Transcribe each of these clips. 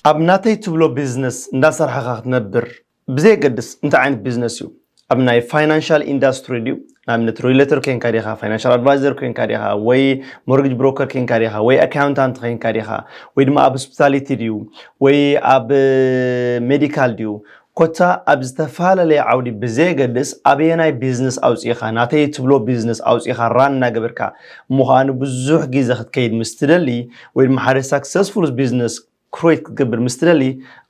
ኣብ ናተይ ትብሎ ቢዝነስ እንዳሰርሐኻ ክትነብር ብዘየገድስ እንታይ ዓይነት ቢዝነስ እዩ? ኣብ ናይ ፋይናንሻል ኢንዳስትሪ ድዩ? ንኣብነት ሪሌተር ኮይንካ ዲኻ፣ ፋይናንሻል ኣድቫይዘር ኮይንካ ዲኻ፣ ወይ ሞርጌጅ ብሮከር ኮይንካ ዲኻ፣ ወይ ኣካውንታንት ኮይንካ ዲኻ፣ ወይ ድማ ኣብ ሆስፒታሊቲ ድዩ፣ ወይ ኣብ ሜዲካል ድዩ? ኮታ ኣብ ዝተፈላለየ ዓውዲ ብዘየገድስ ኣበየናይ ቢዝነስ ኣውፂእኻ፣ ናተይ ትብሎ ቢዝነስ ኣውፂእኻ ራን እናገበርካ ምዃኑ ብዙሕ ግዜ ክትከይድ ምስ ትደሊ፣ ወይ ድማ ሓደ ሳክሰስፉል ቢዝነስ ክሬት ክትገብር ምስ ትደሊ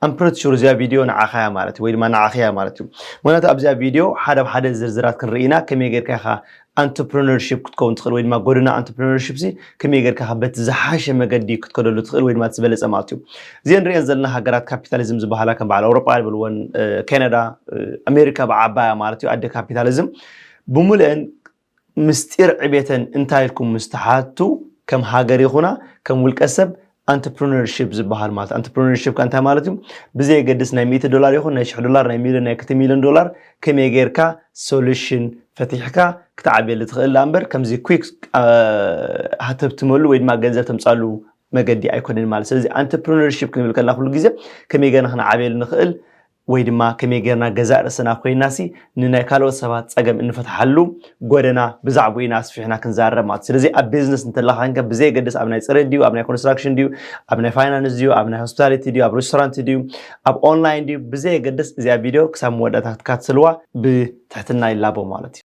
ኣምፕረትሹር እዚኣ ቪድዮ ንዓኻ እያ ማለት እዩ፣ ወይ ድማ ንዓኺ እያ ማለት እዩ። ምክንያቱ ኣብዚኣ ቪድዮ ሓደ ኣብ ሓደ ዝርዝራት ክንርኢ ኢና። ከመይ ጌርካ ኢኻ ኣንትርፕረነርሺፕ ክትከውን ትኽእል ወይ ድማ ጎደና ኣንትርፕረነርሺፕ ሲ ከመይ ጌርካ በቲ ዝሓሸ መገዲ ክትከደሉ ትኽእል ወይ ድማ እቲ ዝበለፀ ማለት እዩ። እዚአን ንሪአን ዘለና ሃገራት ካፒታሊዝም ዝበሃላ ከም በዓል ኣውሮጳ ዝበልወን ካናዳ፣ ኣሜሪካ ብዓባያ ማለት እዩ ኣደ ካፒታሊዝም ብምልአን ምስጢር ዕቤተን እንታይ ኢልኩም ምስ ትሓቱ ከም ሃገር ይኹና ከም ውልቀ ሰብ ኣንትርፕረነርሺፕ ዝበሃል ማለት ኣንትርፕረነርሺፕ እንታይ ማለት እዩ? ብዘየገድስ ናይ ሚእቲ ዶላር ይኹን ናይ ሽሕ ዶላር ናይ ሚሊዮን ናይ ክልተ ሚሊዮን ዶላር ከመይ ጌርካ ሶሉሽን ፈቲሕካ ክትዓብየሉ ትኽእል እምበር ከምዚ ኩክ ሃተብትመሉ ወይ ድማ ገንዘብ ተምፃሉ መገዲ ኣይኮነን ማለት። ስለዚ ኣንትርፕረነርሺፕ ክንብል ከለና ኩሉ ግዜ ከመይ ጌርና ክንዓብየሉ ንኽእል ወይ ድማ ከመይ ጌርና ገዛእ ርእስና ኮይናሲ ንናይ ካልኦት ሰባት ፀገም እንፈትሓሉ ጎደና ብዛዕባኡ ኢና ኣስፊሕና ክንዛረብ ማለት እዩ። ስለዚ ኣብ ቢዝነስ እንተለኻ ኮንካ ብዘየገድስ ኣብ ናይ ፅሬት ድዩ፣ ኣብ ናይ ኮንስትራክሽን ድዩ፣ ኣብ ናይ ፋይናንስ ድዩ፣ ኣብ ናይ ሆስፒታሊቲ ድዩ፣ ኣብ ሬስቶራንት ድዩ፣ ኣብ ኦንላይን ድዩ ብዘየገድስ እዚኣ ቪድዮ ክሳብ መወዳእታ ክትከታተልዋ ብትሕትና ይላቦ ማለት እዩ።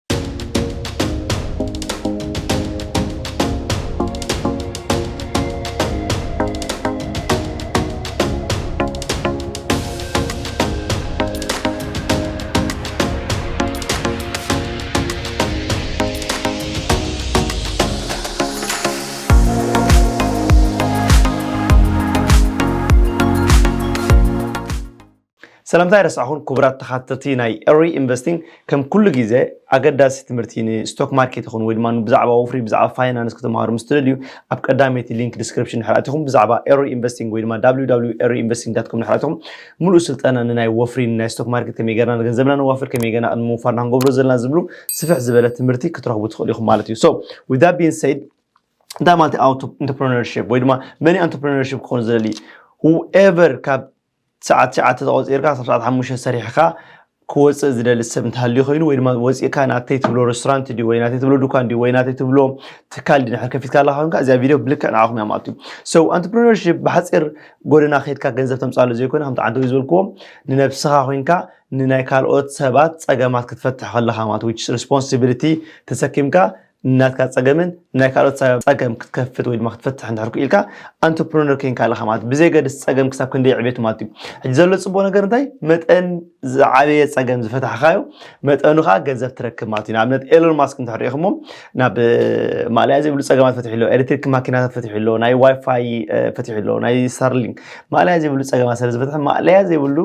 ሰላምታ ኣይረሳዕኹን ክቡራት ተኻተልቲ ናይ ኤሪ ኢንቨስቲንግ። ከም ኩሉ ግዜ ኣገዳሲ ትምህርቲ ንስቶክ ማርኬት ይኹን ወይ ድማ ብዛዕባ ወፍሪ ብዛዕባ ፋይናንስ ክትመሃሩ ምስ ትደልዩ ኣብ ቀዳመይቲ ሊንክ ዲስክሪፕሽን ንሕራእቲኹም ብዛዕባ ኤሪ ኢንቨስቲንግ ወይ ድማ www ኤሪ ኢንቨስቲንግ ዳት ኮም ንሕራእቲኹም ሙሉእ ስልጠና ንናይ ወፍሪ ናይ ስቶክ ማርኬት ከመይ ጌርና ንገንዘብና ንዋፍር ከመይ ጌርና ቅድሚ ምውፋርና ክንገብሮ ዘለና ዝብሉ ስፍሕ ዝበለ ትምህርቲ ክትረኽቡ ትኽእሉ ኢኹም ማለት እዩ። So with that being said እንታይ ማለት ኣውቶ ኢንተርፕረነርሺፕ ወይ ድማ መኒ ኢንተርፕረነርሺፕ ክኾን ዝደሊ whoever ካብ ሰዓት ትሽዓተ ተቆፂርካ ክሳብ ሰዓት ሓሙሽተ ሰሪሕካ ክወፅእ ዝደሊ ሰብ እንተሃልዩ ኮይኑ ወይ ድማ ወፂእካ ናተይ ትብሎ ሬስቶራንት ድዩ ወይ ናተይ ትብሎ ዱካን ድዩ ወይ ናተይ ትብሎ ትካል ድዩ ድሕር ከፊትካ ኣለካ ኮይንካ እዚኣ ቪድዮ ብልክዕ ንዓኹም እያ ማለት እዩ። So ኢንተርፕረነርሺፕ ብሓፂር ጎደና ከይድካ ገንዘብ ተምፃሉ ዘይኮነ ከምቲ ዓንተዊ ዝበልክዎ ንነብስኻ ኮይንካ ንናይ ካልኦት ሰባት ፀገማት ክትፈትሕ ከለኻ ማለት which responsibility ተሰኪምካ ናትካ ፀገምን ናይ ካልኦት ፀገም ክትከፍት ወይ ድማ ክትፈትሕ እንድሕር ክኢልካ ኣንትርፕረነር ኮይንካ ኣለካ ማለት ብዘየገድስ ፀገም ክሳብ ክንደይ ዕቤት ማለት እዩ። ሕጂ ዘሎ ፅቡቅ ነገር እንታይ መጠን ዝዓበየ ፀገም ዝፈታሕካዮ መጠኑ ከዓ ገንዘብ ትረክብ ማለት እዩ። ንኣብነት ኤሎን ማስክ እንድሕር ሪኢኹሞ ናብ ማእለያ ዘይብሉ ፀገማት ፈትሑ ኣሎ፣ ኤሌክትሪክ ማኪናታት ፈትሑ ኣሎ፣ ናይ ዋይፋይ ፈትሑ ኣሎ፣ ናይ ስታርሊንክ ማእለያ ዘይብሉ ፀገማት ስለ ዝፈትሐ ማእለያ ዘይብሉ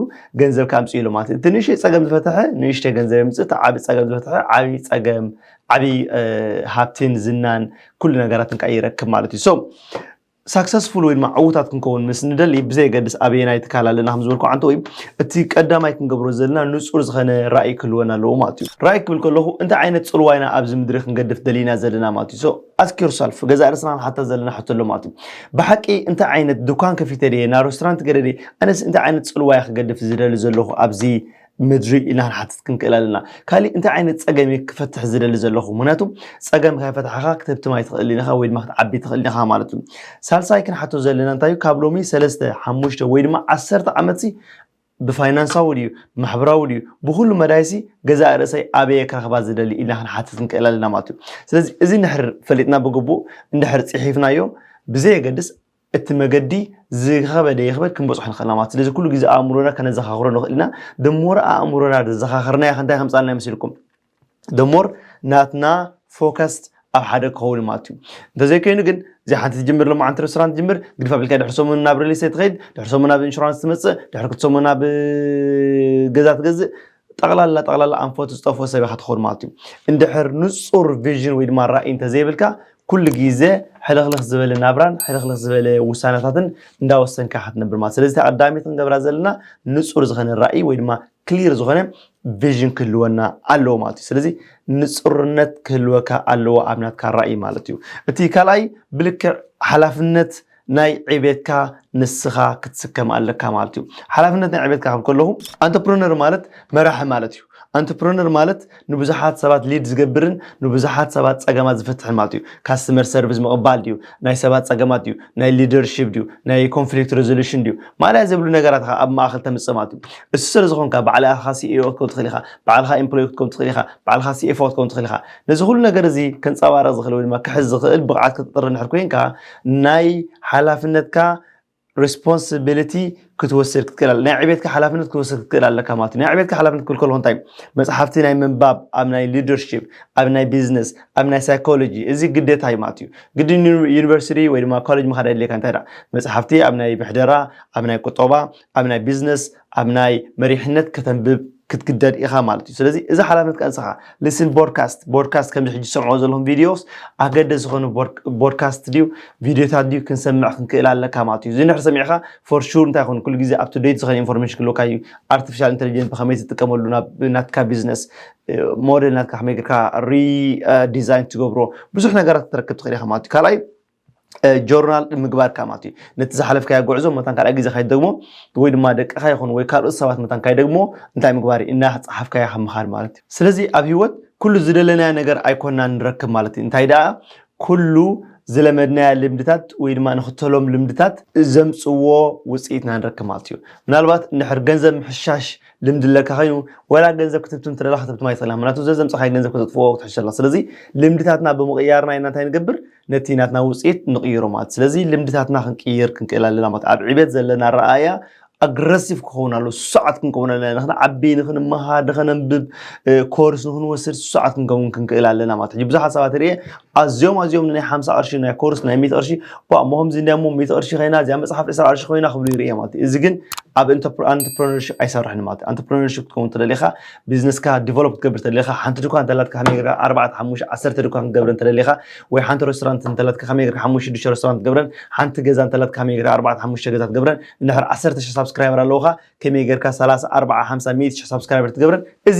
ገንዘብ ከምፅእ ኢሉ ማለት እዩ። እቲ ንእሽተይ ፀገም ዝፈትሐ ንእሽተይ ገንዘብ የምፅእ፣ እቲ ዓብይ ፀገም ዝፈትሐ ዓብይ ፀገም ዓብይ ሃብትን ዝናን ኩሉ ነገራትን ከዓ ይረክብ ማለት እዩ። So ሳክሰስፉል ወይ ድማ ዕውታት ክንከውን ምስ ንደሊ ብዘየገድስ ኣበየናይ ትካል ኣለና ከም ዝበልኩ ዓንተ ወይ እቲ ቀዳማይ ክንገብሮ ዘለና ንፁር ዝኾነ ራእይ ክህልወና ኣለዎ ማለት እዩ። ራእይ ክብል ከለኹ እንታይ ዓይነት ፅልዋ ኢና ኣብዚ ምድሪ ክንገድፍ ደሊና ዘለና ማለት እዩ። So ask yourself ገዛእ ርእስና ንሓታ ዘለና ሕቶ ኣሎ ማለት እዩ። ብሓቂ እንታይ ዓይነት ድኳን ከፊተ ድየ ናብ ሬስቶራንት ገደ ድየ ኣነስ እንታይ ዓይነት ፅልዋ እየ ክገድፍ ዝደሊ ዘለኹ ኣብዚ ምድሪ ኢልና ክንሓትት ክንክእል ኣለና። ካሊእ እንታይ ዓይነት ፀገም እየ ክፈትሕ ዝደሊ ዘለኹ? ምክንያቱ ፀገም ከይፈትሓኻ ክትህብትም ኣይትኽእል ኢኻ ወይ ድማ ክትዓቢ ትኽእል ኢኻ ማለት እዩ። ሳልሳይ ክንሓቶ ዘለና እንታይ እዩ? ካብ ሎሚ ሰለስተ ሓሙሽተ ወይ ድማ ዓሰርተ ዓመት ሲ ብፋይናንሳዊ ድዩ ብማሕበራዊ ድዩ ብኩሉ መዳይሲ ገዛእ ርእሰይ ኣበየ ክረኽባ ዝደሊ ኢልና ክንሓትት ክንክእል ኣለና ማለት እዩ። ስለዚ እዚ እንድሕር ፈሊጥና ብግቡእ እንድሕር ፅሒፍናዮ ብዘየገድስ እቲ መገዲ ዝኸበደ ይኽበድ ክንበፅሖ ንኽእል ኢና ማለት ስለዚ ኩሉ ግዜ ኣእምሮና ከነዘኻኽሮ ንኽእል ኢና። ደሞረ ኣእምሮና ዘዘኻኸርናዮ እንታይ ከምፃልና ይመስልኩም? ደሞር ናትና ፎከስድ ኣብ ሓደ ክኸውን ማለት እዩ። እንተዘይኮይኑ ግን እዚኣ ሓንቲ ትጅምር ሎማዓንቲ ሬስቶራንት ትጅምር ግድፍ ኣቢልካ ድሕሪ ሰሙን ናብ ሪል ስቴት ትኸይድ ድሕሪ ሰሙን ናብ ኢንሹራንስ ትመፅእ ድሕሪ ክልተ ሰሙን ናብ ገዛ ትገዝእ ጠቕላላ ጠቕላላ ኣንፈቱ ዝጠፍኦ ሰብ ኢኻ ትኸውን ማለት እዩ። እንድሕር ንፁር ቪዥን ወይ ድማ ራእይ እንተዘይብልካ ኩሉ ግዜ ሕልኽልኽ ዝበለ ናብራን ሕልኽልኽ ዝበለ ውሳነታትን እንዳወሰንካ ኢኻ ትነብር ማለት ስለዚ ተቐዳሚት ክንገብራ ዘለና ንፁር ዝኾነ ራእይ ወይ ድማ ክሊር ዝኾነ ቪዥን ክህልወና ኣለዎ ማለት እዩ። ስለዚ ንፁርነት ክህልወካ ኣለዎ ኣብ ናትካ ራእይ ማለት እዩ። እቲ ካልኣይ ብልክዕ ሓላፍነት ናይ ዕቤትካ ንስኻ ክትስከም ኣለካ ማለት እዩ። ሓላፍነት ናይ ዕቤትካ ክብል ከለኹ፣ ኣንተርፕረነር ማለት መራሒ ማለት እዩ። ኣንተርፕረነር ማለት ንብዙሓት ሰባት ሊድ ዝገብርን ንብዙሓት ሰባት ጸገማት ዝፈትሕን ማለት እዩ። ካስተመር ሰርቪስ ምቕባል ድዩ፣ ናይ ሰባት ጸገማት ድዩ፣ ናይ ሊደርሺፕ ድዩ፣ ናይ ኮንፍሊክት ሬዞሉሽን ድዩ፣ ማለያ ዝብሉ ነገራት ኣብ ማእኸል ተምጽእ ማለት እዩ። እሱ ስለ ዝኾንካ፣ ባዕልኻ ሲኢኦ ክትከውን ትኽእል ኢኻ፣ ባዕልኻ ኤምፕሎይ ክትከውን ትኽእል ኢኻ፣ ባዕልኻ ሲኤፍኦ ክትከውን ትኽእል ኢኻ። ነዚ ኩሉ ነገር እዚ ከንጸባረቕ ዝኽእል ወይ ድማ ክሕዝ ዝኽእል ብቕዓት ክትጥሪ እንድሕር ኮይንካ፣ ናይ ሓላፍነትካ ሬስፖንሲቢሊቲ ክትወስድ ክትክእል ኣለ ናይ ዕቤትካ ሓላፍነት ክትወስድ ክትክእል ኣለካ ማለት እዩ። ናይ ዕቤትካ ሓላፍነት ክብል ከለኹ እንታይ እዩ? መፅሓፍቲ ናይ ምንባብ፣ ኣብ ናይ ሊደርሺፕ፣ ኣብ ናይ ቢዝነስ፣ ኣብ ናይ ሳይኮሎጂ፣ እዚ ግዴታ እዩ ማለት እዩ። ግድን ዩኒ- ዩኒቨርሲቲ ወይ ድማ ኮሌጅ ምኻድ ኣድልየካ እንታይ ደኣ? መፅሓፍቲ ኣብ ናይ ምሕደራ፣ ኣብ ናይ ቁጠባ፣ ኣብ ናይ ቢዝነስ፣ ኣብ ናይ መሪሕነት ከተንብብ ክትግደድ ኢኻ ማለት እዩ። ስለዚ እዚ ሓላፍነት ቀንስኻ። ሊስን ቦድካስት ቦድካስት ከምዚ ሕጂ ዝሰምዕዎ ዘለኹም ቪዲዮስ ኣገደሲ ዝኾኑ ቦድካስት ድዩ፣ ቪዲዮታት ድዩ ክንሰምዕ ክንክእል ኣለካ ማለት እዩ። እዚ ንድሕር ሰሚዕኻ ፎር ሹር እንታይ ይኹን ኩሉ ግዜ ኣፕ ቱ ዴት ዝኾነ ኢንፎርሜሽን ክህልወካ እዩ። ኣርቲፊሻል ኢንቴሊጀንስ ብኸመይ ትጥቀመሉ ናብ ናትካ ቢዝነስ ሞዴል ናትካ ከመይ ጌርካ ሪዲዛይን ትገብሮ ብዙሕ ነገራት ክትረክብ ትኽእል ኢኻ ማለት እዩ። ካልኣይ ጆርናል ምግባርካ ማለት እዩ። ነቲ ዝሓለፍካዮ ጉዕዞ መታን ካልኣይ ግዜ ካይደግሞ ወይ ድማ ደቅኻ ይኹን ወይ ካልኦት ሰባት መታን ካይደግሞ እንታይ ምግባር እዩ? እናፀሓፍካዮ ካብ ምኻድ ማለት እዩ። ስለዚ ኣብ ህይወት ኩሉ ዝደለናዮ ነገር ኣይኮንና ንረክብ ማለት እዩ። እንታይ ደኣ ኩሉ ዝለመድናዮ ልምድታት ወይ ድማ ንኽተሎም ልምድታት ዘምፅዎ ውፅኢትና ንረክብ ማለት እዩ። ምናልባት እንድሕር ገንዘብ ምሕሻሽ ልምዲ ኣለካ ኮይኑ ወላ ገንዘብ ክትብትም ትደላ ክትብትም ኣይትኽእላ ምክንያቱ ዘዘምፀኻይ ገንዘብ ከተጥፍዎ ክትሕሸላ ስለዚ ልምድታትና ብምቕያርና ኢና እንታይ ንገብር ነቲ ናትና ውፅኢት ንቕይሮ ማለት ስለዚ ልምድታትና ክንቅይር ክንክእል ኣለና ማለት ኣብ ዕቤት ዘለና ረኣያ ኣግረሲቭ ክኸውን ኣሎ ሰዓት ክንከውን ኣለና ንክንዓቢ ንክንመሃር ንክነንብብ ኮርስ ንክንወስድ ሰዓት ክንከውን ክንክእል ኣለና ማለት ሕጂ ብዙሓት ሰባት ርየ ኣዝዮም ኣዝዮም ናይ ሓምሳ ቅርሺ ናይ ኮርስ ናይ ሚት ቅርሺ ባ ሞምዚ እንዲሞ ሚት ቅርሺ ከይና እዚኣ መፅሓፍ ዕስራ ቅርሺ ኮይና ክብሉ ይርየ ማለት እዚ ግን ኣብ ኣንተርፕረነርሽፕ ኣይሰርሕን ማለት ኣንተርፕረነርሽፕ ክትከውን ተደሊኻ ቢዝነስካ ዲቨሎፕ ክትገብር ተደሊኻ ሓንቲ ድኳን እንተላትካ ከመይ ጌርካ ኣርባዕተ ሓሙሽተ ዓሰርተ ድኳን ክትገብረን ተደሊኻ ወይ ሓንቲ ሬስቶራንት እንተላትካ ከመይ ጌርካ ሓሙሽተ ሽዱሽተ ሬስቶራንት ትገብረን ሓንቲ ገዛ እንተላትካ ከመይ ጌርካ ኣርባዕተ ሓሙሽተ ገዛ ትገብረን እንድሕር ዓሰርተ ሽሕ ሳብስክራይበር ኣለውኻ ከመይ ጌርካ ሰላሳ ኣርባዓ ሓምሳ ሚእቲ ሽሕ ሳብስክራይበር ትገብረን እዚ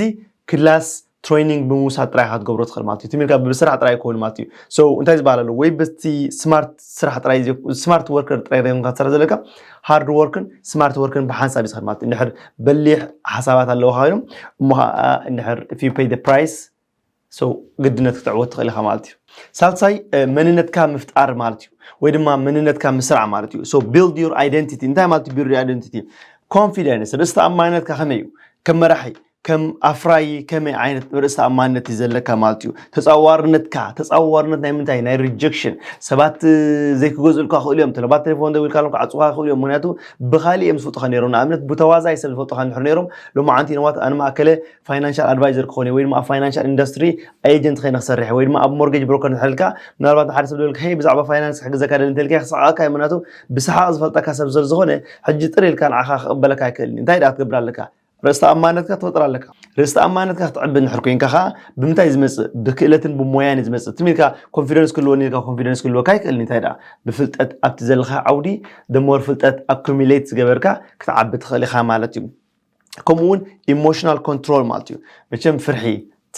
ክላስ ትሬኒንግ ብምውሳድ ጥራይ ኢኻ ትገብሮ ትኽእል ማለት እዩ ትም ኢልካ ብስራሕ ጥራይ ይከውን ማለት እዩ so እንታይ ዝበሃል ኣሎ ወይ በቲ ስማርት ስራሕ ጥራይ ስማርት ወርከር ጥራይ ኮይንካ ትሰርሕ ዘለካ ሃርድ ወርክን ስማርት ወርክን ብሓንሳብ ይስኸድ ማለት እዩ እንድሕር በሊሕ ሓሳባት ኣለውካ ኮይኖም እሞ ከዓ እንድሕር if you pay the price so ግድነት ክትዕወት ትኽእል ኢኻ ማለት እዩ ሳልሳይ መንነትካ ምፍጣር ማለት እዩ ወይ ድማ መንነትካ ምስራዕ ማለት እዩ so build your identity እንታይ ማለት እዩ build your identity confidence ርእሲ ተኣማንነትካ ከመይ እዩ ከም መራሒ ከም ኣፍራዪ ከመይ ዓይነት ርእሰ ተኣማንነት እዩ ዘለካ ማለት እዩ። ተጻዋርነትካ፣ ተጻዋርነት ናይ ምንታይ? ናይ ሪጀክሽን። ሰባት ዘይክገዝኡልካ ክኽእሉ እዮም። ተለባት ቴሌፎን ደዊልካሎም ክዓጽዉኻ ይኽእሉ እዮም። ምኽንያቱ ብኻሊእ እዮም ዝፈልጡኻ ነይሮም። ንኣብነት ብተዋዛይ ሰብ ዝፈልጡኻ እንድሕር ነይሮም ሎማዓንቲ you know what ኣነ ማእከለ ፋይናንሻል ኣድቫይዘር ክኾን እየ ወይ ድማ ኣብ ፋይናንሻል ኢንዱስትሪ ኤጀንት ኮይነ ክሰርሕ እየ ወይ ድማ ኣብ ሞርጌጅ ብሮከር እንድሕር ኢልካ ምናልባት ንሓደ ሰብ ደዊልካ ሄይ ብዛዕባ ፋይናንስ ክሕግዘካ ደሊ እንተልካ ክስዓቐካ እዩ። ምኽንያቱ ብስሓቕ ዝፈልጠካ ሰብ ስለ ዝኾነ ሕጂ ጥር ኢልካ ንዓኻ ክቕበለካ ኣይክእልን እዩ። እንታይ ደኣ ክትገብር ኣለካ? ርእሰ ተኣማንነትካ ትፈጥር ኣለካ። ርእሰ ተኣማንነትካ ክትዕቢ እንድሕር ኮይንካ ከዓ ብምንታይ ዝመፅእ? ብክእለትን ብሞያን እዩ ዝመፅእ። ትም ኢልካ ኮንፊደንስ ክህልወኒ ኢልካ ኮንፊደንስ ክህልወካ ኣይክእልን። እንታይ ደኣ ብፍልጠት ኣብቲ ዘለካ ዓውዲ ደሞር ፍልጠት ኣኩሚሌት ዝገበርካ ክትዓቢ ትኽእል ኢኻ ማለት እዩ። ከምኡ እውን ኢሞሽናል ኮንትሮል ማለት እዩ። መቸም ፍርሒ፣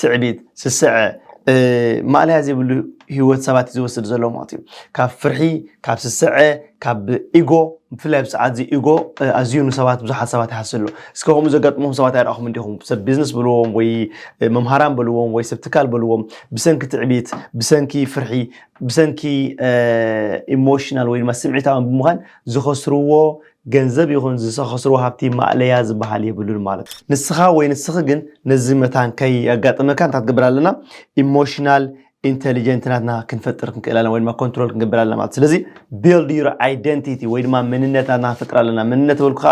ትዕቢት፣ ስስዐ፣ ማእለያ ዘይብሉ ህይወት ሰባት እዩ ዝወስድ ዘሎ ማለት እዩ። ካብ ፍርሒ፣ ካብ ስስዐ፣ ካብ ኢጎ ብፍላይ ኣብዚ ሰዓት እዚ ኢጎ ኣዝዩ ንሰባት ብዙሓት ሰባት ይሃስሎ እስከ ከምኡ ዘጋጥሞም ሰባት ኣይረኣኹም እንዲኹም ሰብ ቢዝነስ በልዎም ወይ መምሃራን በልዎም ወይ ሰብ ትካል በልዎም ብሰንኪ ትዕቢት ብሰንኪ ፍርሒ ብሰንኪ ኢሞሽናል ወይ ድማ ስምዒታዊ ብምዃን ዝኸስርዎ ገንዘብ ይኹን ዝኸስርዎ ሃብቲ ማእለያ ዝበሃል የብሉን ማለት ንስኻ ወይ ንስኺ ግን ነዚ መታን ከይኣጋጥመካ እንታይ ትገብር ኣለና ኢሞሽናል ኢንቴሊጀንት ናትና ክንፈጥር ክንክእል ኣለና ወይ ድማ ኮንትሮል ክንገብር ኣለና ማለት ስለዚ build your identity ወይ ድማ መንነት ናትና ክንፈጥር ኣለና መንነት በልኩ ከዓ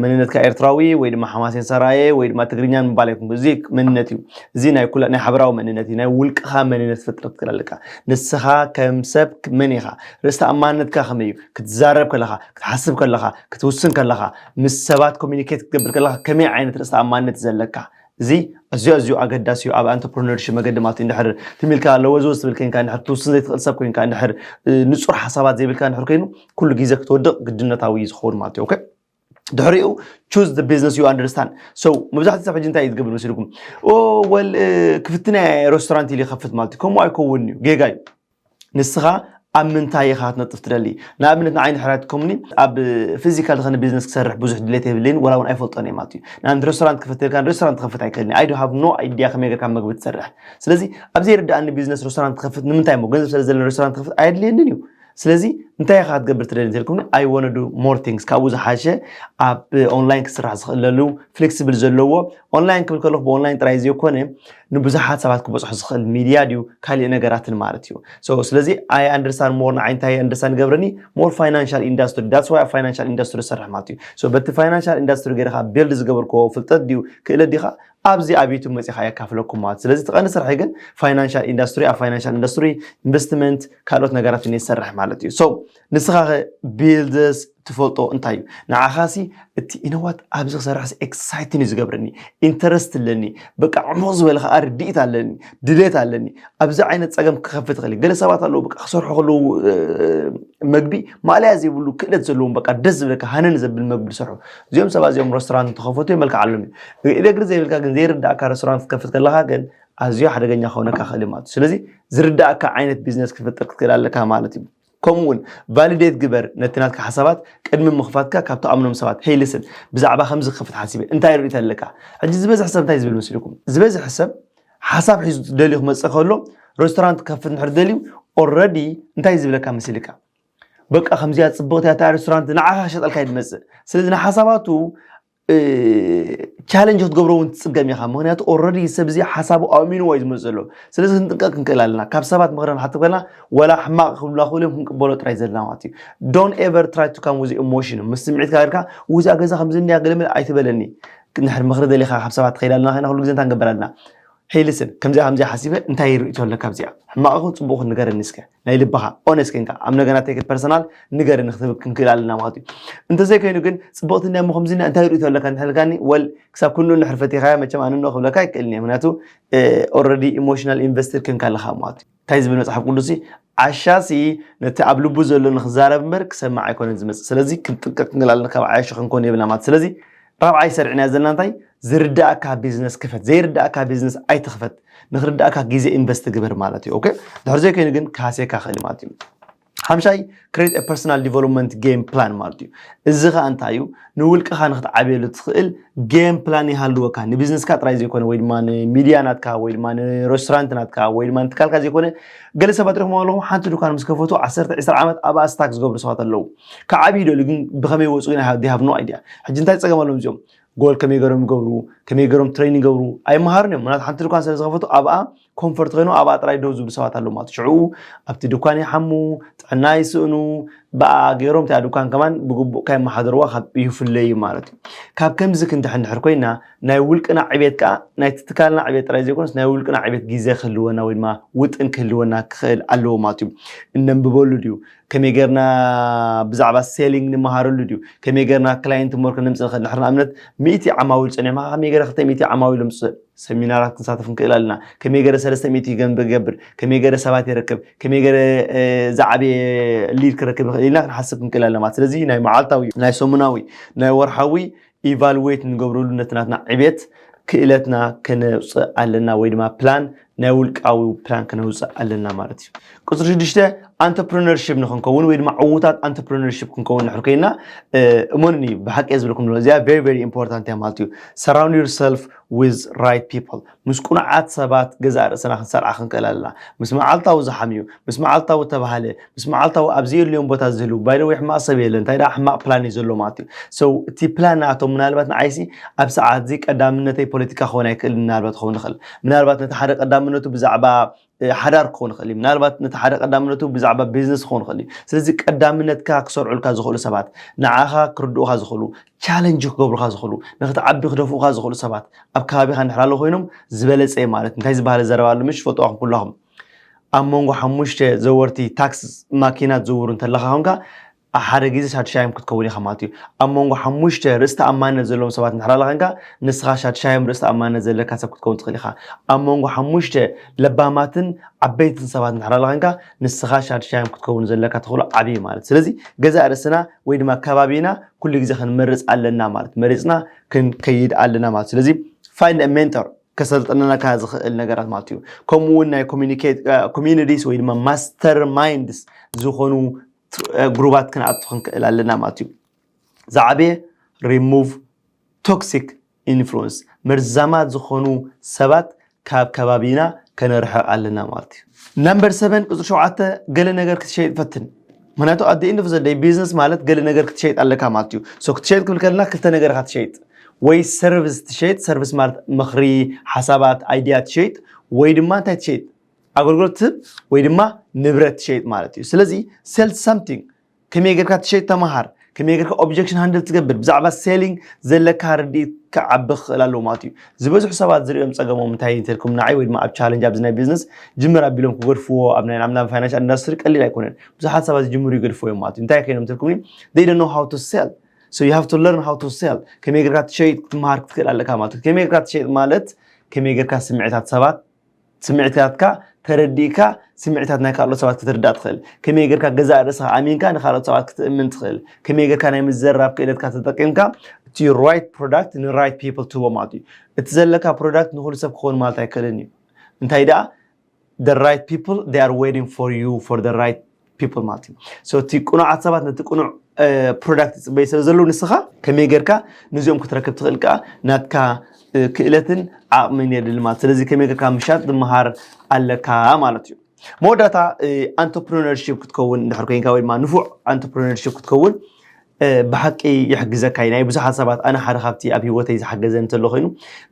መንነትካ ኤርትራዊ ወይ ድማ ሓማሴን ሰራየ ወይ ድማ ትግርኛ ምባል ኣይኮንኩ እዚ መንነት እዩ እዚ ናይ ኩላ ናይ ሓበራዊ መንነት እዩ ናይ ውልቅኻ መንነት ክትፈጥር ትክእል ኣለካ ንስኻ ከም ሰብ መን ኢኻ ርእስቲ ኣማንነትካ ከመይ እዩ ክትዛረብ ከለኻ ክትሓስብ ከለኻ ክትውስን ከለኻ ምስ ሰባት ኮሚኒኬት ክትገብር ከለኻ ከመይ ዓይነት ርእስቲ ኣማንነት ዘለካ እዚ ኣዝዩ ኣዝዩ ኣገዳሲ እዩ ኣብ ኣንተርፕረነርሽፕ መገዲ ማለት እዩ እንድሕር ትም ኢልካ ለወዝወዝ ትብል ኮይንካ እንድሕር ትውስን ዘይትኽእል ሰብ ኮይንካ እንድሕር ንፁር ሓሳባት ዘይብልካ እንድሕር ኮይኑ ኩሉ ግዜ ክትወድቕ ግድነታዊ እዩ ዝኸውን ማለት እዩ okay ድሕሪኡ choose the business you understand so መብዛሕትኡ ሰብ ሕጂ እንታይ እዩ ዝገብር መሲልኩም ኦ ወል ክፍትና ሬስቶራንት ኢሉ ይኸፍት ማለት እዩ ከምኡ ኣይከውን እዩ ጌጋ እዩ ንስኻ ኣብ ምንታይ ኢኻ ክትነጥፍ ትደሊ? ንኣብነት ንዓይ እንድሕር ትከሙኒ ኣብ ፊዚካል ዝኾነ ቢዝነስ ክሰርሕ ብዙሕ ድሌት የብለይን፣ ወላ እውን ኣይፈልጦን እየ ማለት እዩ። ንኣብነት ሬስቶራንት ክፈት ኢልካ ሬስቶራንት ክኸፍት ኣይክእልን እየ። I do have no idea ከመይ ጌርካ መግቢ ትሰርሕ። ስለዚ ኣብ ዘይርድኣኒ ቢዝነስ ሬስቶራንት ክኸፍት ንምንታይ እሞ ገንዘብ ስለ ዘለኒ ሬስቶራንት ክኸፍት ኣየድልየንን እዩ። ስለዚ እንታይ ኢኻ ክትገብር ትደሊ እንተልኩም I want to do more things ካብኡ ዝሓሸ ኣብ ኦንላይን ክስራሕ ዝኽእለሉ ፍሌክሲብል ዘለዎ ኦንላይን ክብል ከለኹ ብኦንላይን ጥራይ ዘይኮነ ንብዙሓት ሰባት ክበፅሑ ዝኽእል ሚድያ ድዩ ካሊእ ነገራትን ማለት እዩ። ስለዚ I understand more ንዓይ እንታይ understand ገብረኒ more financial industry that's why financial industry ዝሰርሕ ማለት እዩ። በቲ ፋይናንሻል ኢንዳስትሪ ገይርካ ቢልድ ዝገበርክዎ ፍልጠት ድዩ ክእለት ዲኻ ኣብዚ ኣብ ዩቱብ መፂኻ የካፍለኩም ማለት ስለዚ ትቐኒ ስራሕ ግን ፋይናንሻል ኢንዳስትሪ ኣብ ፋይናንሻል ኢንዳስትሪ ኢንቨስትመንት ካልኦት ነገራት እየ ዝሰርሕ ማለት እዩ። ንስኻ ቢልደስ ትፈልጦ እንታይ እዩ? ንዓኻሲ እቲ ኢነዋት ኣብዚ ክሰርሕስ ኤክሳይትን እዩ ዝገብረኒ ኢንተረስት ኣለኒ በቃ ዕሙቕ ዝበለ ከዓ ርድኢት ኣለኒ ድሌት ኣለኒ ኣብዚ ዓይነት ፀገም ክኸፍት ይኽእል ገለ ሰባት ኣለዉ በቃ ክሰርሑ ከለዉ መግቢ ማእለያ ዘይብሉ ክእለት ዘለዎም በቃ ደስ ዝብለካ ሃነን ዘብል መግቢ ዝሰርሑ እዚኦም ሰባት እዚኦም ሬስቶራንት እንተኸፈቱ የመልክዓሎም እዩ። ኢደግሪ ዘይብልካ ግን ዘይርዳእካ ሬስቶራንት ክትከፍት ከለኻ ግን ኣዝዮ ሓደገኛ ክኾነካ ክእል ማለት እዩ። ስለዚ ዝርዳእካ ዓይነት ቢዝነስ ክትፈጥር ክትክእል ኣለካ ማለት እዩ። ከምኡ እውን ቫሊዴት ግበር ነቲ ናትካ ሓሳባት ቅድሚ ምኽፋትካ ካብ ትኣምኖም ሰባት ሄይ ሊስን ብዛዕባ ከምዚ ክኸፍት ሓሲበ እንታይ ርእይቶ ኣለካ? ሕጂ ዝበዝሕ ሰብ እንታይ ዝብል መሲልኩም ዝበዝሕ ሰብ ሓሳብ ሒዙ ደልዩ ክመፅእ ከሎ ሬስቶራንት ክኸፍት እንድሕር ደልዩ ኦረዲ እንታይ ዝብለካ መሲልካ በቃ ከምዚኣ ፅብቕቲ እያ እታ ሬስቶራንት ንዓኻ ክሸጠልካ እዩ ዝመፅእ ስለዚ ንሓሳባቱ ቻለንጅ ክትገብሮ እውን ትፅገም ኢኻ ምክንያቱ ኦረዲ ሰብ እዚ ሓሳቡ ኣእሚንዎ እዩ ዝመፅእ ዘሎ ስለዚ ክንጥንቀቅ ክንክእል ኣለና ካብ ሰባት ምክሪ ንሓትብ ከለና ወላ ሕማቅ ክብሉና ክእሉ እዮም ክንቅበሎ ጥራይ ዘለና ማለት እዩ don't ever try to come with emotion ምስ ስምዒትካ ጌርካ ውዛ ገዛ ከምዚ እንድያ ገለመለ ኣይትበለኒ ንድሕር ምክሪ ደሊኻ ካብ ሰባት ትኸይድ ኣለና ኮይና ኩሉ ግዜ እንታይ ንገብር ኣለና ሄይ ሊስን ከምዚኣ ከምዚኣ ሓሲበ እንታይ ርእይቶ ኣለካ ኣብዚኣ ሕማቕ ይኹን ፅቡቕ ይኹን ንገረኒ እስከ ናይ ልብኻ ኦነስት ኮንካ ኣብ ነገና ቴክ ፐርሰናል ንገረኒ ክትብል ክንክእል ኣለና ማለት እዩ እንተዘይኮይኑ ግን ፅብቕቲ እንድያ እሞ ከምዚ እንታይ ርእይቶ ኣለካ እንድሕር ኢልካኒ ወል ክሳብ ክንኡ እንድሕር ፈቲኻያ መቸም ኣነ እንኦ ክብለካ ኣይክእልን እየ ምክንያቱ ኦረዲ ኢሞሽናል ኢንቨስትድ ኮንካ ኣለካ ማለት እዩ እንታይ ዝብል መፅሓፍ ቅዱስ ዓሻሲ ነቲ ኣብ ልቡ ዘሎ ንክዛረብ እምበር ክሰማዕ ኣይኮነን ዝመፅእ ስለዚ ክንጥንቀቅ ክንክእል ኣለና ካብ ዓያሹ ክንኮን የብልና ማለት ስለዚ ራብዓይ ሰርዕና ዘለና እንታይ ዝርዳእካ ቢዝነስ ክፈት ዘይርዳእካ ቢዝነስ ኣይትኽፈት ንክርዳእካ ግዜ ኢንቨስት ግበር ማለት እዩ ድሕር ዘይኮይኑ ግን ካሴካ ክእል ማለት እዩ ሓምሻይ create personal development game plan ማለት እዩ እዚ ከዓ እንታይ እዩ ንውልቅኻ ንክትዓብየሉ ትኽእል game plan ይሃልወካ ንቢዝነስካ ጥራይ ዘይኮነ ወይ ድማ ንሚድያ ናትካ ወይ ድማ ንሬስቶራንት ናትካ ወይ ድማ ንትካልካ ዘይኮነ ገለ ሰባት ሪኹም ኣለኹም ሓንቲ ዱካን ምስ ከፈቱ ዓሰርተ ዕስራ ዓመት ኣብኣ ስታክ ዝገብሩ ሰባት ኣለዉ ክዓብዩ ይደልዩ ግን ብኸመይ ወፅኡ they have no idea ሕጂ እንታይ ፀገም ኣለዎም እዚኦም ጎል ከመይ ገሮም ይገብሩ ከመይ ገሮም ትሬን ይገብሩ ኣይመሃሩን እዮም ምክንያቱ ሓንቲ ድኳን ስለ ዝኸፈቱ ኣብኣ ኮንፈርት ኮይኑ ኣብኣ ጥራይ ደው ዝብሉ ሰባት ኣለዉ ማለት ሽዑ ኣብቲ ድኳን ይሓሙ ጥዕና ይስእኑ ብኣ ገይሮም እቲኣ ድኳን ከማን ብግቡእ ካይመሓደርዋ ካብ ይፍለዩ ማለት እዩ ካብ ከምዚ ክንድሕንድሕር ኮይና ናይ ውልቅና ዕቤት ከዓ ናይ ትትካልና ዕቤት ጥራይ ዘይኮነስ ናይ ውልቅና ዕቤት ግዜ ክህልወና ወይ ድማ ውጥን ክህልወና ክኽእል ኣለዎ ማለት እዩ እነንብበሉ ድዩ ከመይ ጌርና ብዛዕባ ሴሊንግ ንመሃረሉ ድዩ ከመይ ጌርና ክላይንት ሞር ክነምፅእ ንኽእል ንሕር ንኣብነት ሚእቲ ዓማዊል ፀኒሕማ ከመይ ገረ ክልተ ሚእቲ ዓማዊል ምፅእ ሰሚናራት ክንሳተፍ ንክእል ኣለና ከመይ ገረ ሰለስተ ሚእቲ ገንብ ገብር ከመይ ገረ ሰባት የረክብ ከመይ ገረ ዝዓበየ ሊድ ክረክብ ይኽእል ኢልና ክንሓስብ ክንክእል ኣለና ማለት ስለዚ ናይ መዓልታዊ ናይ ሰሙናዊ ናይ ወርሓዊ ኢቫሉዌት ንገብረሉ ነቲ ናትና ዕቤት ክእለትና ከነውፅእ ኣለና ወይ ድማ ፕላን ናይ ውልቃዊ ፕላን ከነውፅእ ኣለና ማለት እዩ ቁፅሪ ሽዱሽተ ኣንተርፕረነርሽፕ ንክንከውን ወይ ድማ ዕዉታት ኣንተርፕረነርሽፕ ክንከውን ንሕር ኮይና እሞንኒ ብሓቂ እየ ዝብለኩም ዘሎ እዚኣ very very important እያ ማለት እዩ surround yourself with right people ምስ ቁኑዓት ሰባት ገዛእ ርእስና ክንሰርዓ ክንክእል ኣለና ምስ መዓልታዊ ዝሓምዩ ምስ መዓልታዊ ተባህለ ምስ መዓልታዊ ኣብ ዘየድልዮም ቦታ ዝህልው ባይደወይ ሕማቕ ሰብ የለን እንታይ ደኣ ሕማቕ ፕላን እዩ ዘሎ ማለት እዩ so እቲ ፕላን ናቶም ምናልባት ንዓይሲ ኣብ ሰዓት እዚ ቀዳምነተይ ፖለቲካ ክኸውን ኣይክእል ምናልባት ክኸውን ይኽእል ምናልባት ነቲ ሓደ ቀዳምነቱ ብዛዕባ ሓዳር ክኸውን ይኽእል እዩ ምናልባት ነቲ ሓደ ቀዳምነቱ ብዛዕባ ቢዝነስ ክኸውን ይኽእል እዩ ስለዚ ቀዳምነትካ ክሰርዑልካ ዝኽእሉ ሰባት ንዓኻ ክርድኡኻ ዝኽእሉ ቻለንጅ ክገብሩኻ ዝኽእሉ ንክትዓቢ ክደፍኡኻ ዝኽእሉ ሰባት ኣብ ከባቢኻ እንድሕር ኣሎ ኮይኖም ዝበለፀ ማለት እንታይ ዝበሃለ ዘረባ ኣሎ ምሽ ፈልጥዋኹም ኩላኹም ኣብ መንጎ ሓሙሽተ ዘወርቲ ታክስ ማኪና ትዝውሩ እንተለኻ ኮንካ ሓደ ግዜ ሻድሻዮም ክትከውን ኢኻ ማለት እዩ ኣብ መንጎ ሓሙሽተ ርእስቲ ኣማነት ዘለዎም ሰባት እንድሕር ኣለኻ ንስኻ ሻድሻዮም ርእስቲ ኣማነት ዘለካ ሰብ ክትከውን ትኽእል ኢኻ ኣብ መንጎ ሓሙሽተ ለባማትን ዓበይትን ሰባት እንድሕር ኣለኻ ንስኻ ሻድሻዮም ክትከውን ዘለካ ተኽእሎ ዓብዪ ማለት ስለዚ ገዛእ ርእስና ወይ ድማ ከባቢና ኩሉ ግዜ ክንመርፅ ኣለና ማለት መሪፅና ክንከይድ ኣለና ማለት ስለዚ find a mentor ከሰልጥነና ካብ ዝኽእል ነገራት ማለት እዩ። ከምኡ እውን ናይ communities ወይ ድማ masterminds ዝኾኑ ግሩባት ክንኣቱ ክንክእል ኣለና ማለት እዩ። ዝዓበየ remove toxic influence፣ መርዛማት ዝኾኑ ሰባት ካብ ከባቢና ከነርሕቕ ኣለና ማለት እዩ። ናምበር ሰቨን፣ ቁፅሪ ሸውዓተ፣ ገለ ነገር ክትሸይጥ ፈትን። ምክንያቱ at the end of the day ቢዝነስ ማለት ገለ ነገር ክትሸይጥ ኣለካ ማለት እዩ። So ክትሸይጥ ክብል ከለና ክልተ ነገር ኢኻ ትሸይጥ። ወይ ሰርቪስ ትሸይጥ፣ ሰርቪስ ማለት ምኽሪ፣ ሓሳባት፣ ኣይዲያ ትሸይጥ። ወይ ድማ እንታይ ትሸይጥ? ኣገልግሎት ትህብ ወይ ድማ ንብረት ትሸይጥ ማለት እዩ። ስለዚ sell something፣ ከመይ ጌርካ ትሸይጥ ተምሃር፣ ከመይ ጌርካ objection handle ትገብር፣ ብዛዕባ selling ዘለካ ርድኢት ክዓቢ ክኽእል ኣለዎ ማለት እዩ። ዝበዝሑ ሰባት ዝሪኦም ጸገሞም እንታይ እንተልኩም ንዓይ ወይ ድማ ኣብ ቻለንጅ ኣብዚ ናይ ቢዝነስ ጅምር ኣቢሎም ክገድፍዎ ኣብ ናይ ናምና ፋይናንሻል ኢንዳስትሪ ቀሊል ኣይኮነን። ብዙሓት ሰባት ዝጅምሩ ይገድፍዎ እዮም ማለት እዩ። እንታይ ኮይኖም እንተልኩምኒ they don't know how to sell, so you have to learn how to sell። ከመይ ጌርካ ትሸይጥ ክትምሃር ክትክእል ኣለካ ማለት እዩ። ከመይ ጌርካ ትሸይጥ ማለት ከመይ ጌርካ ስምዒታት ሰባት ስምዒታትካ ተረዲእካ ስምዒታት ናይ ካልኦት ሰባት ክትርዳእ ትኽእል። ከመይ ጌርካ ገዛእ ርእስኻ ኣሚንካ ንኻልኦት ሰባት ክትእምን ትኽእል። ከመይ ጌርካ ናይ ምዘራብ ክእለትካ ተጠቂምካ እቲ right product ን right people ትህቦ ማለት እዩ። እቲ ዘለካ ፕሮዳክት ንኹሉ ሰብ ክኸውን ማለት ኣይክእልን እዩ። እንታይ ደኣ the right people they are waiting for you for the right people ማለት እዩ። So እቲ ቅኑዓት ሰባት ነቲ ቅኑዕ ፕሮዳክት ይፅበይ ስለ ዘለዉ ንስኻ ከመይ ጌርካ ነዚኦም ክትረክብ ትኽእል ከዓ ናትካ ክእለትን ዓቕምን የድሊ ማለት። ስለዚ ከመይ ጌርካ ምሻጥ ዝምሃር ኣለካ ማለት እዩ። መወዳእታ፣ entrepreneurship ክትከውን እንድሕር ኮይንካ ወይ ድማ ንፉዕ entrepreneurship ክትከውን ብሓቂ ይሕግዘካ እዩ። ናይ ብዙሓት ሰባት፣ ኣነ ሓደ ካብቲ ኣብ ህይወተይ ዝሓገዘ እንተሎ ኮይኑ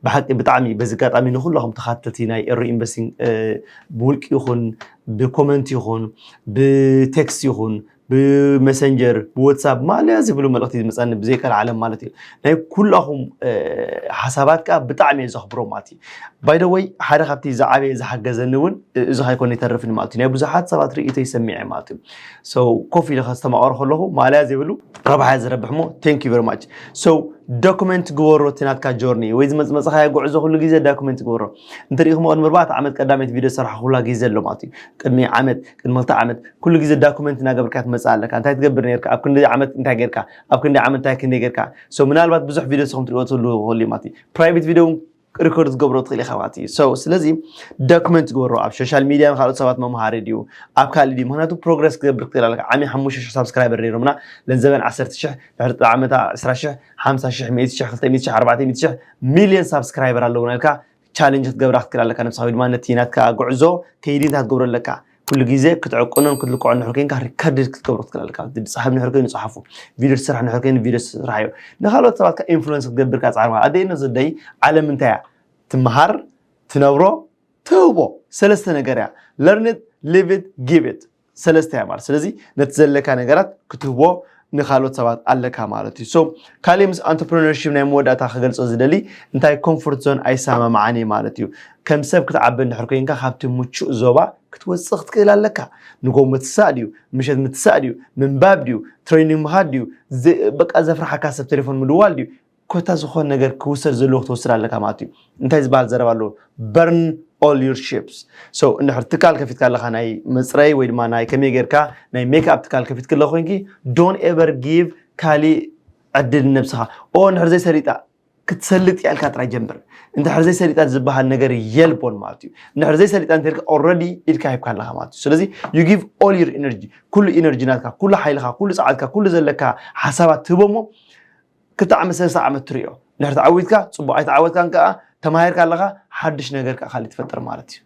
ብሓቂ ብጣዕሚ በዚ ኣጋጣሚ ንኩላኹም ተኻተልቲ ናይ ኤሩ ኢንቨስቲንግ ብውልቂ ይኹን ብኮመንት ይኹን ብቴክስት ይኹን ብመሰንጀር ብዋትሳፕ ማለያ ዝብሉ መልእኽቲ ዝመፀኒ ብዘይቀልዓለም ማለት እዩ። ናይ ኩላኹም ሓሳባት ከዓ ብጣዕሚ እየ ዘኽብሮ ማለት እዩ። ባይደወይ ሓደ ካብቲ ዝዓበየ ዝሓገዘኒ እውን እዚ ካይኮነ ይተርፍኒ ማለት እዩ። ናይ ብዙሓት ሰባት ርእይቶ ይሰሚዐ ማለት እዩ። ኮፍ ኢለ ከስተማቐሮ ከለኹ ማለያ ዘይብሉ ረብሓ እየ ዝረብሕ ሞ thank you very much። ዶኩመንት ግበሮ እቲ ናትካ ጆርኒ ወይ ዝመፅመፅኻዮ ጉዕዞ ኩሉ ግዜ ዶኩመንት ግበሮ። እንተሪኢኹሞ ቅድሚ ኣርባዕተ ዓመት ቀዳመይቲ ቪድዮ ዝሰራሕኩላ ግዜ ኣሎ ማለት እዩ። ቅድሚ ዓመት፣ ቅድሚ ክልተ ዓመት ኩሉ ግዜ ዶኩመንት እናገበርካ ትመፅእ ኣለካ። እንታይ ትገብር ነርካ? ኣብ ክንዲ ዓመት እንታይ ጌርካ? ኣብ ክንዲ ዓመት እንታይ ክንደይ ጌርካ? ምናልባት ብዙሕ ቪድዮ ንስኹም ትሪእዎ ትህልዉ ይኽእሉ እዩ ማለት እዩ። ፕራይቬት ቪድዮ እውን ሪኮርድ ክትገብሮ ትኽእል ኢኻ ማለት እዩ። ስለዚ ዶኩመንት ግበሮ። ኣብ ሶሻል ሚድያ ንካልኦት ሰባት መምሃሪ ድዩ? ኣብ ካልእ ድዩ? ምክንያቱ ፕሮግረስ ክገብር ክትኽእል ኣለካ። ዓሚ ሓሙሽተ ሽሕ ሳብስክራይበር ነይሮምና፣ ለንዘበን ዓሰርተ ሽሕ፣ ድሕሪ ዓመታ ዕስራ ሽሕ፣ ሓምሳ ሽሕ፣ ሚእቲ ሽሕ፣ ክልተ ሚእቲ ሽሕ፣ ኣርባዕተ ሚእቲ ሽሕ፣ ሚልዮን ሳብስክራይበር ኣለውና ኢልካ ቻለንጅ ክትገብራ ክትክእል ኣለካ። ንስኻ ወይ ድማ ነቲ ናትካ ጉዕዞ ከይዲ እንታይ ክትገብሮ ኣለካ? ኩሉ ግዜ ክትዕቅኖን ክትልክዖን ንሕር ኮይንካ ሪከርድ ክትገብሮ ክትክእል ኣለካ። ዝፀሓፍ ንሕር ኮይኑ ፀሓፉ፣ ቪድዮ ትስራሕ ንሕር ኮይኑ ቪድዮ ስራሕ እዩ። ንካልኦት ሰባት ኢንፍሉንስ ክትገብር ካ ፃዕርካ ኣደይ ነው ዘደይ ዓለም እንታይ እያ? ትመሃር፣ ትነብሮ፣ ትህቦ። ሰለስተ ነገር እያ። Learn it, live it, give it። ሰለስተ እያ ማለት። ስለዚ ነቲ ዘለካ ነገራት ክትህቦ ንካልኦት ሰባት ኣለካ ማለት እዩ። ካልእ ምስ entrepreneurship ናይ መወዳእታ ክገልፆ ዝደሊ እንታይ ኮምፎርት ዞን ኣይሰማማዓን እዩ ማለት እዩ። ከም ሰብ ክትዓቢ እንድሕር ኮይንካ ካብቲ ምቹእ ዞባ ክትወፅእ ክትክእል ኣለካ። ንጎ ምትሳእ ድዩ? ምሸት ምትሳእ ድዩ? ምንባብ ድዩ? ትሬኒንግ ምኻድ ድዩ? በቃ ዘፍርሓካ ሰብ ቴሌፎን ምድዋል ድዩ? ኮታ ዝኾን ነገር ክውሰድ ዘለዎ ክትወስድ ኣለካ ማለት እዩ። እንታይ ዝበሃል ዘረባ ኣለዎ? Burn all your ships። እንድሕር ትካል ከፊትካ ኣለካ ናይ መፅረይ ወይ ድማ ናይ ከመይ ጌርካ ናይ ሜክኣፕ ትካል ከፊትክ ኣለካ ኮይንኪ don't ever give ካሊእ ዕድል ንነብስኻ። ኦ እንድሕር ዘይሰሊጣ ክትሰልጥ እያ ኢልካ ጥራይ ጀምር። እንድሕር ዘይሰሊጣ ዝበሃል ነገር የልቦን ማለት እዩ። እንድሕር ዘይሰሊጣ እንተልካ already ኢድካ ሂብካ ኣለካ ማለት እዩ። ስለዚ you give all your energy፣ ኩሉ ኢነርጂ ናትካ፣ ኩሉ ሓይልካ፣ ኩሉ ፀዓትካ፣ ኩሉ ዘለካ ሓሳባት ትህቦሞ ክልተ ዓመት ሰለስተ ዓመት ትሪኦ። እንድሕር ተዓዊትካ ፅቡቅ፣ ኣይተዓወትካን ከዓ ተማሂርካ ኣለካ ሓድሽ ነገር ከዓ ካሊእ ትፈጥር ማለት እዩ።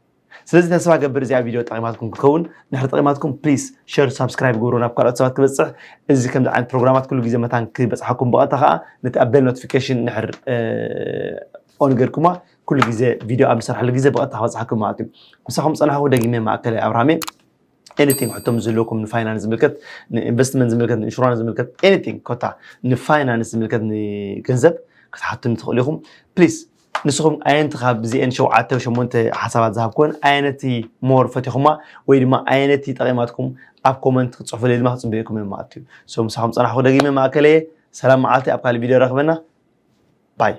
ስለዚ ተስፋ ገብር እዚኣ ቪድዮ ጠቂማትኩም ክትከውን። እንድሕር ጠቂማትኩም ፕሊስ ሸር ሳብስክራይብ ግብሩ ናብ ካልኦት ሰባት ክበፅሕ። እዚ ከምዚ ዓይነት ፕሮግራማት ኩሉ ግዜ መታን ክበፅሓኩም ብቐጥታ ከዓ ነቲ ኣብ ቤል ኖቲፊኬሽን እንድሕር ኦን ገርኩማ ኩሉ ግዜ ቪድዮ ኣብ ንሰርሓሉ ግዜ ብቐጥታ ክበፅሓኩም ማለት እዩ። ምሳኹም ፀናሕኩ ደጊመ ማእከላይ ኣብርሃሜ። ኤኒቲንግ ሕቶም ዝህልወኩም ንፋይናንስ ዝምልከት ንኢንቨስትመንት ዝምልከት ንኢንሹራንስ ዝምልከት ኤኒቲንግ ኮታ ንፋይናንስ ዝምልከት ንገንዘብ ክትሓቱኒ ትኽእሉ ኢኹም። ፕሊስ ንስኹም ኣየንቲ ካብ ዚኤን ሸውዓተ ሸሞንተ ሓሳባት ዝሃብኩወን ኣየነቲ ሞር ፈቲኹማ ወይ ድማ ኣየነቲ ጠቒማትኩም ኣብ ኮመንት ክትፅሕፉለይ ድማ ክፅበየኩም እዮም ማለት እዩ። ምሳኹም ፀናሕኩ ደጊመ ማእከለየ ሰላም መዓልቲ ኣብ ካልእ ቪድዮ ረኽበና ባይ።